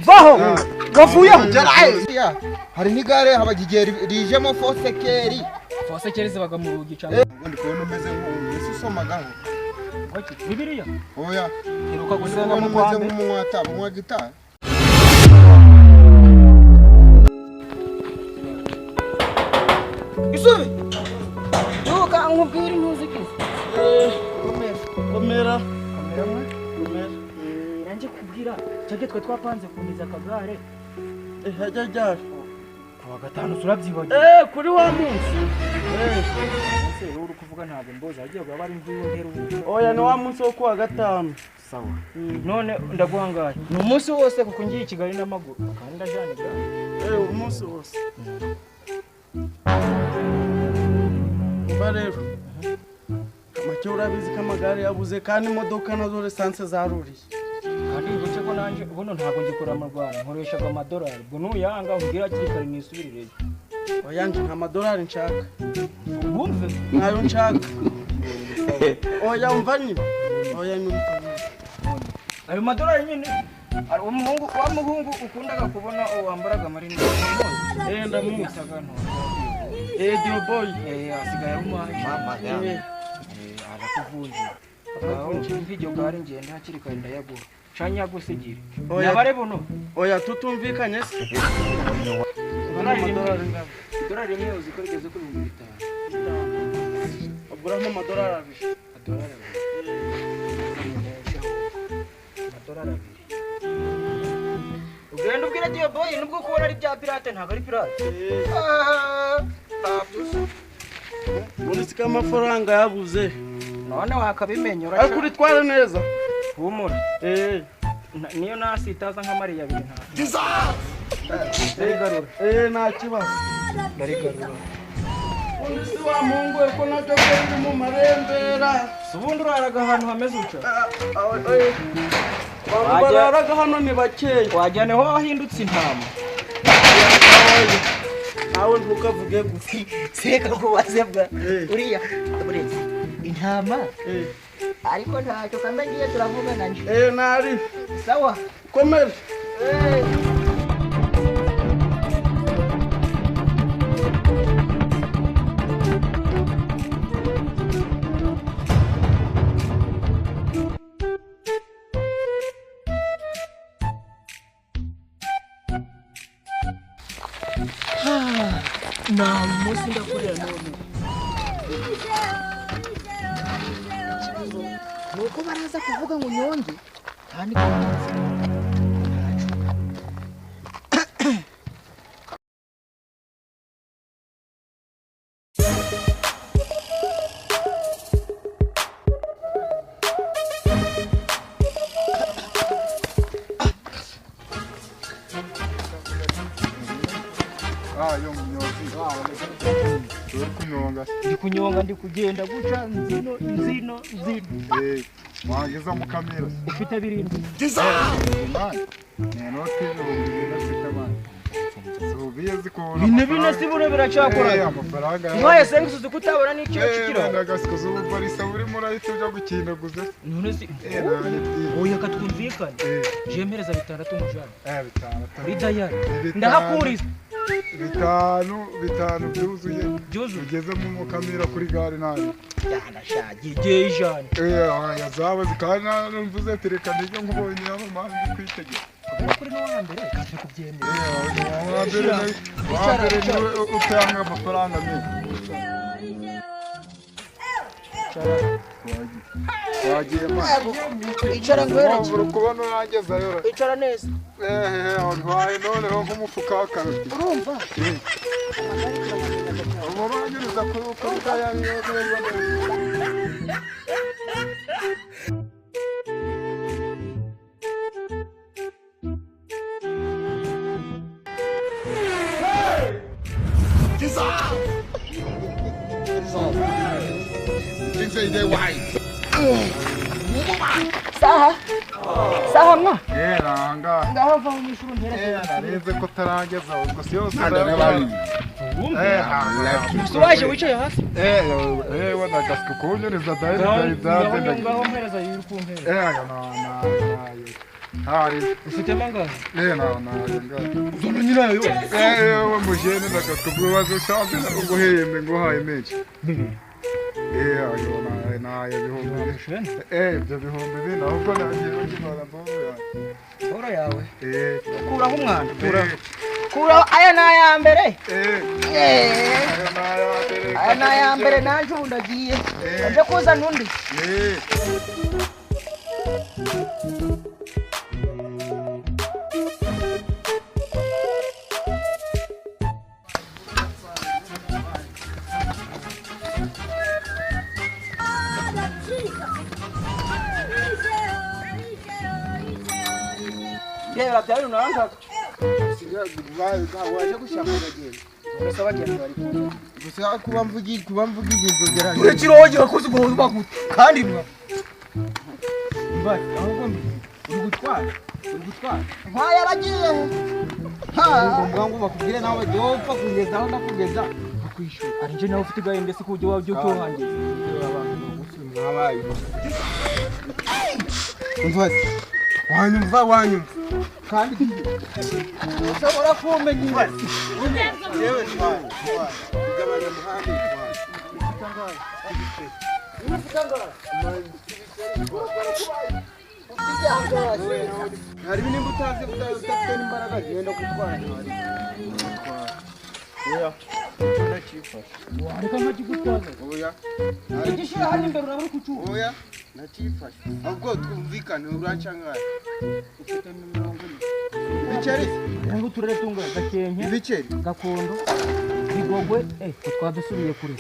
Vaho wavuyeho. Hari n'igare haba igihe rijemo fosekeri. Fosekeri zibaga mu rugi cyangwa ndi kubona umeze nk'umuntu usomagaho. Bibiliya? Oya. Iruka gusenga mu umeze kwambe. Nk'umunywa tabu, gitari. Isubi. Duka nkubwira intuzikize. Komera. Komera. Komera. Nanjye kubwira cyage twe twapanze kumiza akagare. Hajya ryari? Kuwa gatanu turabyibagiwe. Kuri wa munsi. Ese uri kuvuga ntabwo mboza agiye kuba ari imvuyo ngera ubu. Oya ni wa munsi wo kuwa gatanu. Sawa. None ndaguhangaye. Ni umunsi wose kuko ngiye i Kigali n'amaguru kandi ndajana igare. Umunsi wose. Umva rero. Make urabizi ko amagare yabuze kandi imodoka nazo lisansi zaruriye. Kandi wibuke ko nanjye buno ntabwo ngikora mu Rwanda nkoreshaga amadolari. Ubwo nuyanga umbwira hakiri kare nisubirireyo. Oya nje nta madolari nshaka. Wumve? Ntayo nshaka. Oya umva nyine. Oya nyumva nyine. Ayo madolari nyine ari umuhungu wa muhungu ukundaga kubona wambaraga amarinete. Ndamuzi. Nto. Dio boy. Asigaye ari umuhaje. Arakuvunjira. Aho iryo gare ngenda hakiri kare ndayaguha. Canya gusigira. Oya. Nabare buno. Oya tutumvikanye se. Idolari rimwe uzi ko rigeze kuri 5000. Uguramo amadolari abiri. Amadolari abiri. Amadolari abiri. Ugenda ubwira Dio boy nubwo kubona ari bya pirate ntabwo ari pirate. Ubundi siko amafaranga yabuze. None wakabimenya Ariko uraca. uritwara neza. Humura. Niyo nasi itaza nka Mariya abiri nta. Ndarigarura. Nta kibazo. Ndarigarura. Ubundi si wa muhungu we ko nabyo ko biri mu marembera. Ubundi uraraga ahantu hameze utya. Abantu bararaga hano ni bakeya. Wajyana aho wahindutse intama. Nawe ntukavuge gusa. Seka kubaze bwa uriya buretse intama ariko ntacyo kandi agiye turavugana nje. Nari. Sawa. Komera. Nta munsi ndakorera none. Ikibazo ni uko baraza kuvuga ngo nyonge kandi ko Yo munyozi. Uri kunyonga. Ndi kunyonga ndi kugenda guca nzino nzino nzino. Wageza mu kamera. Ufite birindwi. Man. Ni inoti 4000 man. Subiye zikora. Bine bine si bure biracyakora. Amafaranga. Mwaye senga uzi kutabona n'icyo kikira. Ndagasukuza ubuparisa burimo urahita ujya gukinaguza. None si. Oya katwumvikane. Jemereza 6 mujana. 6. Kuri dayari. Ndahakuriza. Bitanu byuzuye. Ugeze mu kamera kuri gare nabi. Yanashagiye ijana. Yazaba zikana mvuze tereka nijye nkubonye hano mani kwitegera. Kuri no wa mbere kaje kubyemera. Wa mbere niwe utanga amafaranga menshi. Wagiye mani. Icara ngwereke. Uri kubona urangezayo. Icara neza. Ntwaye noneho nk'umufuka wa karoti. Urumva? Umurangiriza kuri dayari neza neza. Saha. Saha mwa. Eh nanga. Ngaho va mu ishuri mpera. Eh narenze ko tarangeza ubwo si yose. Eh waje wicaye hasi. Eh eh wana gasiko kunyuriza dai dai. Ngaho mpereza yiri kumpera. Eh na na. Hari ufite mangahe? Eh na na ngaho. Uzana nyirayo. Eh we mujene ndakakubwa ushaka nguhembe nguhaye menshi. Bibiri. Eh ayo na na ya bihumbi. Eh ibyo 2000 ahubwo nagiye ngibara mboro yawe. Mboro yawe. Eh kuraho umwana. Kuraho aya na ya mbere. Eh. Aya na ya mbere nanje ubu ndagiye. Nje kuzana undi. Eh. Reba byari unanga. Waje gushaka abageni. Urasaba abageni bari kuza. Gusa kuba mvugi ibintu geranye. Urekiro wakoze ubwo baguta kandi mwa. Mba ahubwo uri gutwara. Uri gutwara. Nkwaya aragiye. Ha. Ngo bakubwire nawe dopfa kugeza aho ndakugeza. Bakwishura. Ari nje nawe ufite gahe mbese kujya wabyo cyohangiza. Mwabaye. Umva. Wanyumva wanyumva. Kandi ushobora kumenya ibaze. Yewe ntwara. Gabanya muhanda ntwara. Hari nimba utazi udafite n'imbaraga genda gutwara ntwari. Oya. Ndakifasha. Wareka nkakigutwaza. Oya. Igishira hano imbere urabura kucyuha. Oya. Ndakifasha. Ahubwo twumvikane urancangara. Ufite 40. Ibiceri. Ngo turere tunga Gakenke. Ibiceri. Gakondo. Bigogwe eh twadusubiye kure.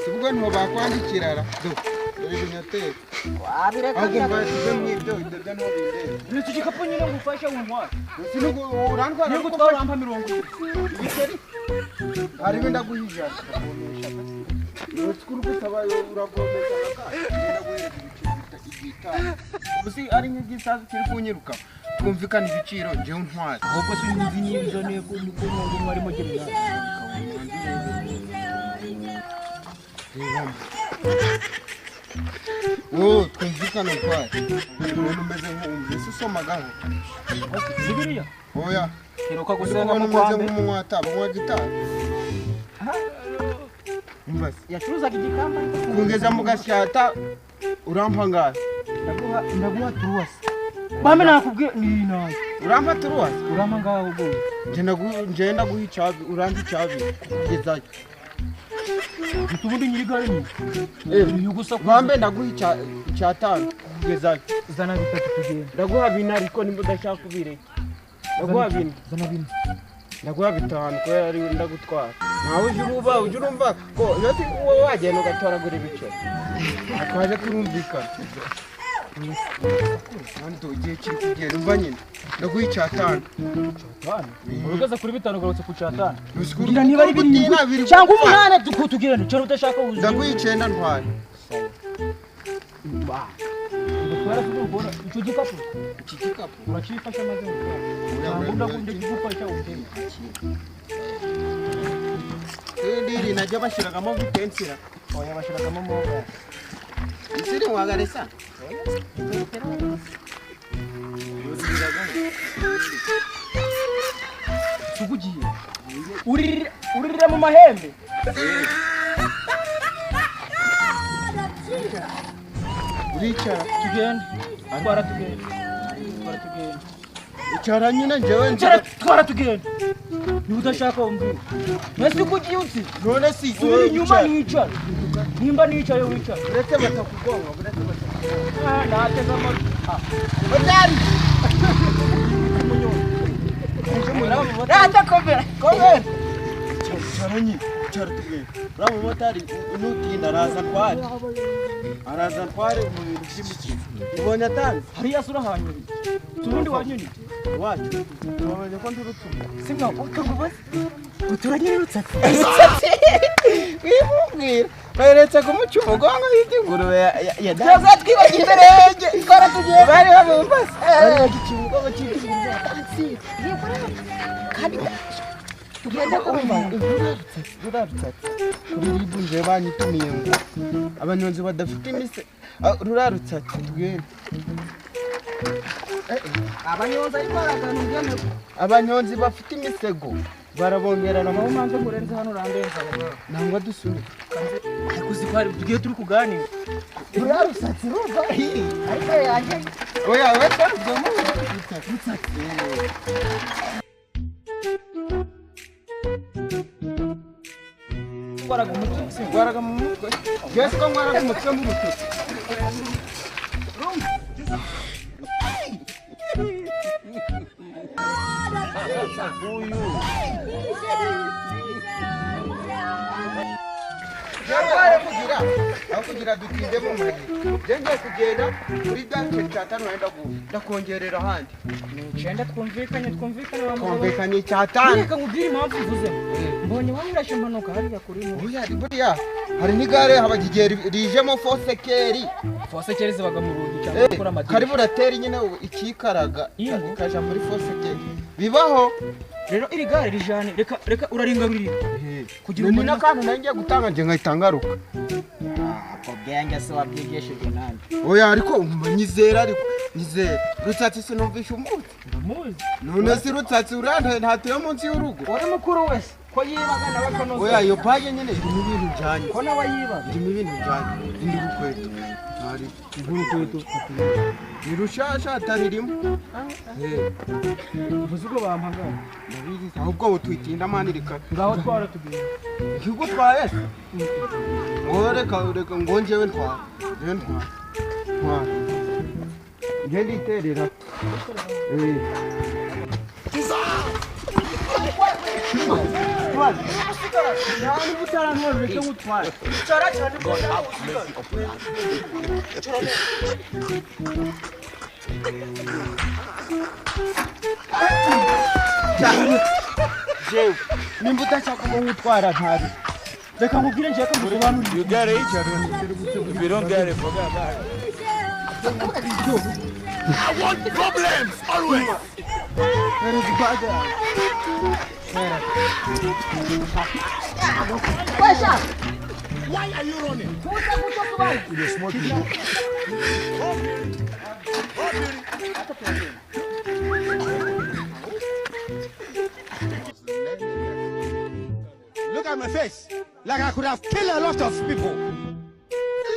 Tuvuga nto bakwandikirara. Do. Dore binyoteri. Wabireka. Ahubwo mba mwibyo ibyo byo nto bindeba. Iki gikapu nyine ngufasha untwara. Sinugo urantwara. Nubwo twarampa 40. Ibiceri. Hari ibindi ndaguhija. Uretse gutabayo uravomesha ndaguhereza ibiceri igitanu. Ubusi ari nk'igisasu kiri kunyiruka. Twumvikana ibiciro njyewe ntwara. Ahubwo sinzi niba nteko niko ngo mwarimo gerera. Oh, twumvikana ntwara. Umuntu umeze nk'umvise usomagaho. Bibiliya. Oya. Heruka gusenga mu mu kwambe. Umeze nk'umunywa tabu, gitari. Umvase. Yacuruzaga igikamba. Kungeza mu gasyata urampa ngahe? Ndaguha turuwasi. Bambe nakubwiye ni nayo. Urampa turuwasi? Urampa ngaho ubwo. Nje ndaguha icabi, urampa icabi kugezayo. Ubundi nyiri gare ni. Eh, bambe ndaguha icyatanu kugezayo. Zana bitatu tugende. Ndaguha bine ariko nimba udashaka kubireka. Ndaguha bine. Zana bine. Ndaguha bitanu kubera ari ndagutwara. Nawe uje uruba uje urumva ko yose wowe wagenda ugatoragura ibiceri. Twaje turumvikana. Kandi ugiye kiri kugenda umva nyine. Ndaguha icyatanu. Cyatanu. Urugeze kuri bitanu ugarutse ku cyatanu. Ngira niba ari birindwi cyangwa umunani tukutugirane cyangwa udashaka wuzuye. Ndaguha 9 ntwara. Ngutwara kubona icyo gikapu. Iki gikapu uracifasha maze ngutwara. Ndakunda kigufasha uteme. Ndiri najya bashiragamo vitensira. Oya bashiragamo moga. Isiri mwagaresa. Tugugiye. Uririra mu mahembe. Uricara tugende. Twara tugende. Twara tugende. Icara nyine njyewe ncara twara tugende. Niba udashaka umbwira. Mbese uko ugiye uti? None si subira inyuma nicara. Nimba nicaye wicara. Uretse batakugonga, uretse batakugonga. Nateze amatwi. Motari. Rata komera. Komera. Icara nyine, icara tugende. Uriya mumotari nutinda araza ntware. Araza ntware mu bintu by'imikino. Ubonye atanze? Hariya se urahanyuriye. Turundi wanyuriye. Iwacu. Wabonye ko nturutse ubu. Simwa ukagubaza. Uturanye n'urutsatsi. Wimubwira. Baheretse kumuca umugongo yita ingurube ya Tuza twibagiwe ibirenge twaratugiye bari babumbase. Bari bagica umugongo cyita ingurube. Kandi tugenda kumva rurarutse kuri ribu nje banyitumiye ngo abanyonzi badafite imise rurarutse tugende. Abanyonzi ariko aragana ugende. Abanyonzi bafite imisego barabongerana aho manze kurenza hano urandenza nangwa dusunike. Ariko uzi ko hari tugiye turi kuganira. Rurarusatsi ruva ariko yanjye. Oya we twaruzamo rutsatsi. Ngwaraga umutwe. Ngwaraga mu mutwe. Yesu ko ngwaraga umutwe mu rutoki. Kugira aho kugira dutinde mu mari. Ngiye kugenda kuri dance cyatanu wenda ndakongerera ahandi. Ni 9 twumvikanye wa mugabo. Twumvikanye cyatanu. Reka nkubwire impamvu mvuze. Mbonye wamurashe impanuka hariya kuri mu. Oya buriya hari n'igare habagiye rijemo fosekeri. Fosekeri zibaga mu rugi cyangwa gukora amadirishya. Kariburateri nyine ikikaraga ikaja muri fosekeri. Bibaho. Rero iri gare rijane reka uraringarurira. Kugira umuntu akantu nanjye gutanga nje nkahita ngaruka. Ako bwenge se wabyigishijwe nande? Oya ariko nyizera ariko nyizera. Rutsatsi sinumvisha umuzi. Ndamuzi. None si Rutsatsi urantaye ntatuye munsi y'urugo. Uri mukuru wese ko yibaga nawe konoza. Oya iyo paje nyine irimo ibintu bijanye. Ko nawe yibaga. Irimo ibintu bijanye. Indi rukweto. Hari urukweto. Ni rushasha ataririmo. Uvuze uko bampagara. Ndabizi ahubwo utwitinda mani reka. Ngaho twara tugiye. Ikigutwaye se? Ngo reka ngo njyewe ntwara. Njyewe ntwara. Ntwara. Njye nditerera. Jewe nimba udashaka ko ngutwara ntari. Reka nkubwire ngiye kugusobanurira. You get it? If you don't get it, forget about it. I want problems always. Why are you running? Look at my face, like I could have killed a lot of people.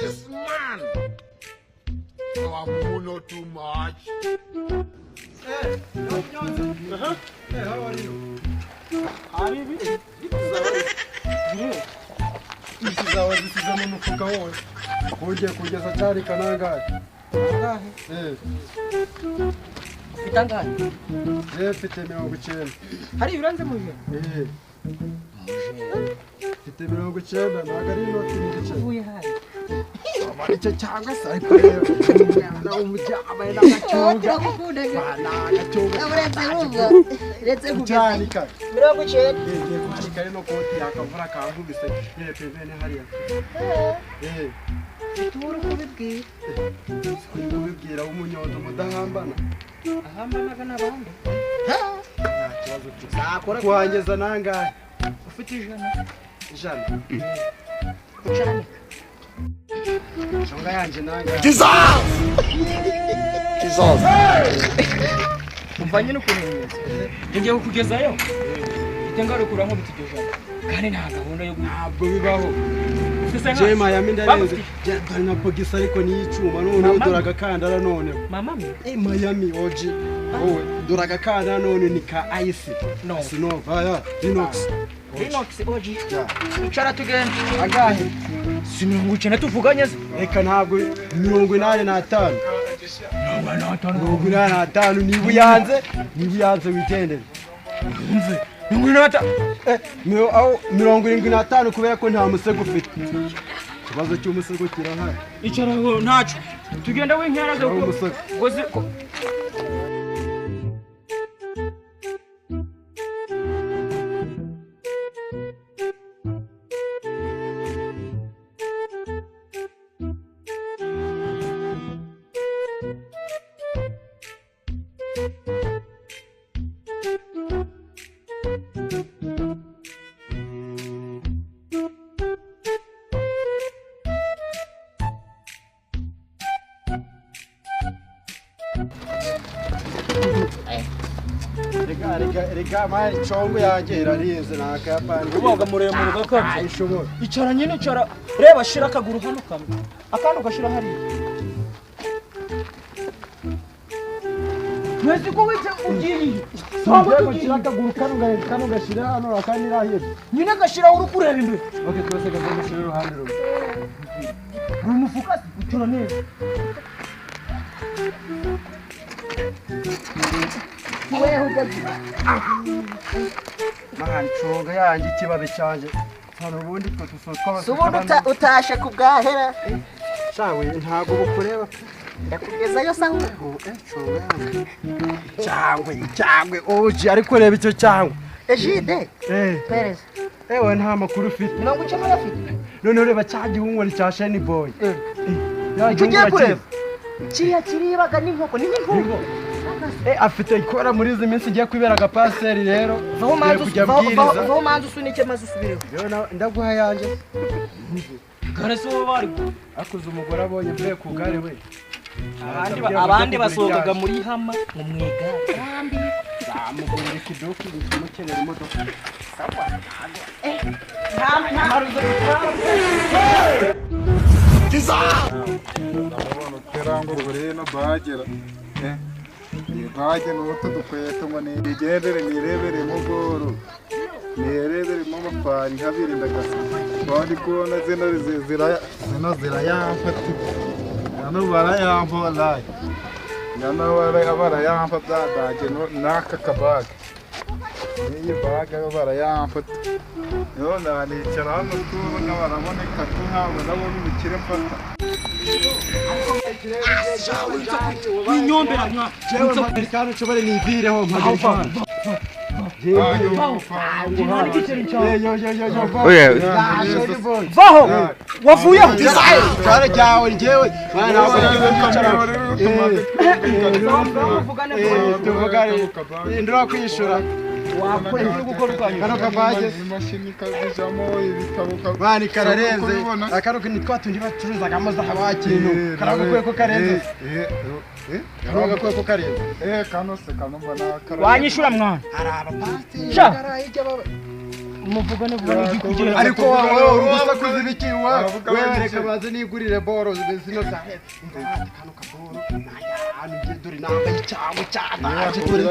This man, I'm not too much. Hey, hey, how are you? Zawe zisize mu mufuka wowe. Ugiye kugeza cyari kanangahe? Angahe? Ufite angahe? Mfite 90. Hari ibiranze mu ijana? Mfite 90 ntabwo ari inoti n'igice. Uvuye hari. Icyo cyangwa se ariko rero umwana w'umujyama n'agacyuga. N'agacyuga. Uretse kucyanika. 90. Ngiye kucika rino koti yakavura kankubise. Nyine pembeni hariya. Tubura kubibwira. Uri kubibwira w'umunyondo mudahambana. Ahambanaga n'abandi. Nta kibazo cyose. Kuhangeza nangahe? Ufite 100. 100. Kucyanika. Shonga yanje nangahe? Jesus! Jesus! Umva nyine ukuntu bimeze. Ngiye kukugezayo. Mfite ngarukura nkubita iryo jana. Kandi nta gahunda yo ntabwo bibaho. Je Miami ndarenze. Dore na bogisi ariko ni icuma none dore agakandara none. Mama mi? Miami OG. Wowe dore agakandara none ni ka ice. No. Sinova ya Linux. Linux OG. Icara tugende. Angahe? Si 90 tuvuganye se. Reka ntabwo 85. 85 niba uyanze wigendere. Umve. 85. 75 kubera ko nta musego ufite. Ikibazo cy'umusego kirahari. Icara aho ntaco. Tugenda w'inkera zo ko. Rega mani congo yanjye irarinze ni akayapani. Ubaga muremure ugakabye. Ishobora. Icara nyine icara. Reba shira akaguru hano kamwe. Akandi ugashira hariya. Mwese ko wice ugiye. Songo tugiye akaguru kano gashira hano akandi rahirya. Nyine gashira uri kureba imbere. Okay twese gaze uruhande rumwe. Uri mufuka utura neza. Mani congo yanjye ikibabi cyanjye. Hano ubundi twe tusotwa. Subundi utashe kubwahera. Shawe ntago bukureba. Ndakugezayo sawa. Cyangwe oji ariko reba icyo cyangwe. Ejide. Perez. Ewe nta makuru ufite. 90 afite. None ureba cya gihungu ni cya Shiny Boy. Tugiye kureba. Kiriya kiribaga n'inkoko ni nk'inkoko. Afite ikora muri izi minsi igiye kwibera agapaseri rero. Vaho manzu usunike maze usubireho. Yewe ndaguha yanjye. Gare so bari akuze umugore abonye mvuye ku gare we. Abandi basohokaga muri hama mu mwega. Bamugurira ikiduki bimukenera imodoka. Ndabona uterango rero bagera. Ibage n'utu dukweto ngo nigendere nirebere mu bworo. Nirebere mu mafari habiri ndagasa. Bandi kubona zino zirayamfata. Nano barayampa wallahi. Nano barayampa byadage n'aka kabaga. Niyi baga barayamfata. Yo nanicara hano tubona baraboneka tuhabona nabo bikire mfata. Winyombera mwa. Jewe Amerikano chobare nivireho mpagarika. Vaho wavuyeho. Cyare cyawe njyewe tuvugane ndura kwishura kano kabage imashini kazijamo ibitabo bani kararenze akano ni twatundi bacuruzagamo zahabu kintu karagakwiye ko karenze karagakwiye ko karenze kano se kano mbona wanyishura mwana araba pasiteri karahijya baba muvugane vuba n'igikugira ariko wowe uri gusakuza ibiki wewe reka baze nigurire boro zino zahe kano kaboro naya dore nambaye icyango cyadaje dore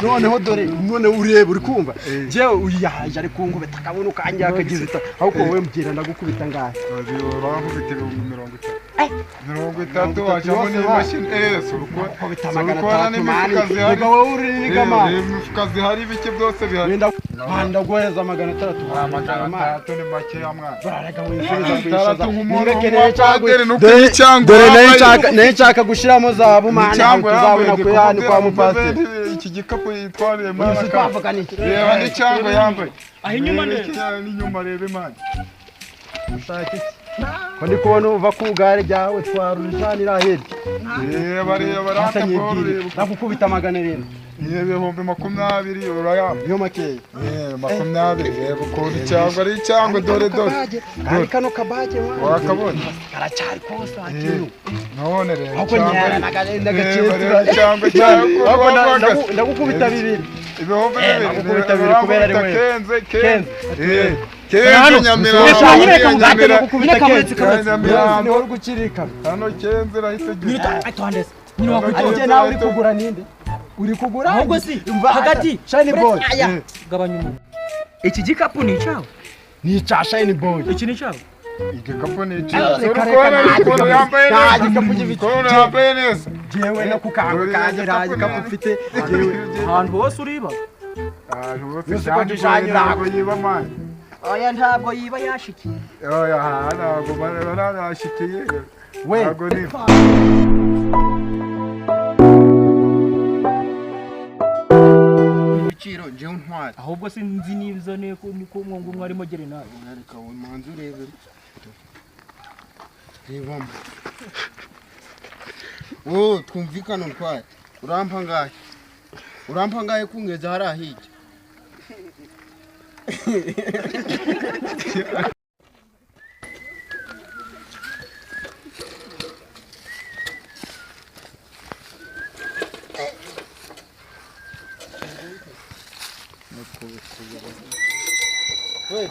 noneho dore none ureba uri kumva jewe uyaje ari kunkubita akabona ukanjye akagizita ahubwo wowe mbwira ndagukubita ngahe urankubita 30 30 wajamo n'imashini surukubita 300 mani niba wowe uri nigama imifuka zihari ibiki byose bihari ndaguhereza 600 600 ni make ya mwana bararega wifuza kwishaza dore nayo nshaka gushiramo zahabu mani tuzabona ko yani kwa mupasiteri iki gikapu yitwariye mwana reba n'icyangwe yambaye aho inyuma neza n'inyuma reba imana ushaka iki ko ndi kubona uva ku gare ryawe twara urujanira hirya reba reba rata ndagukubita 700 20,000 urayamba niyo makeya 20 reba ukuntu cyangwa ari cyangwa dore dore ari kano kabage wakabonye karacyari kosa kintu none reba ahubwo cyangwa cyangwa ndagukubita bibiri 2,000 ndagukubita bibiri kubera ari we kenze kenze kenze Nyamirambo niho uri gucirika hano kenze rahita gira nyine wakwitonda nawe uri kugura ninde uri kugura ahubwo si hagati Shiny Boy gabanya umuntu iki gikapu ni icyawe ni icya Shiny Boy iki ni icyawe igikapu ni icyawe ukuntu yambaye neza ukuntu yambaye neza jewe no kukangu kanjye nta gikapu mfite ahantu hose uriba ahantu hose Shiny Boy ntabwo yiba mani oya ntabwo yiba yashikiye oya ntabwo barashikiye we ntabwo niba ibiciro njyewe ntwari ahubwo sinzi niba niko niko ngo mwarimo gerenade reka manzu urebe rebamo wowe twumvikane ntwari urampa ngahe urampa ngahe kungeza hariya hirya We.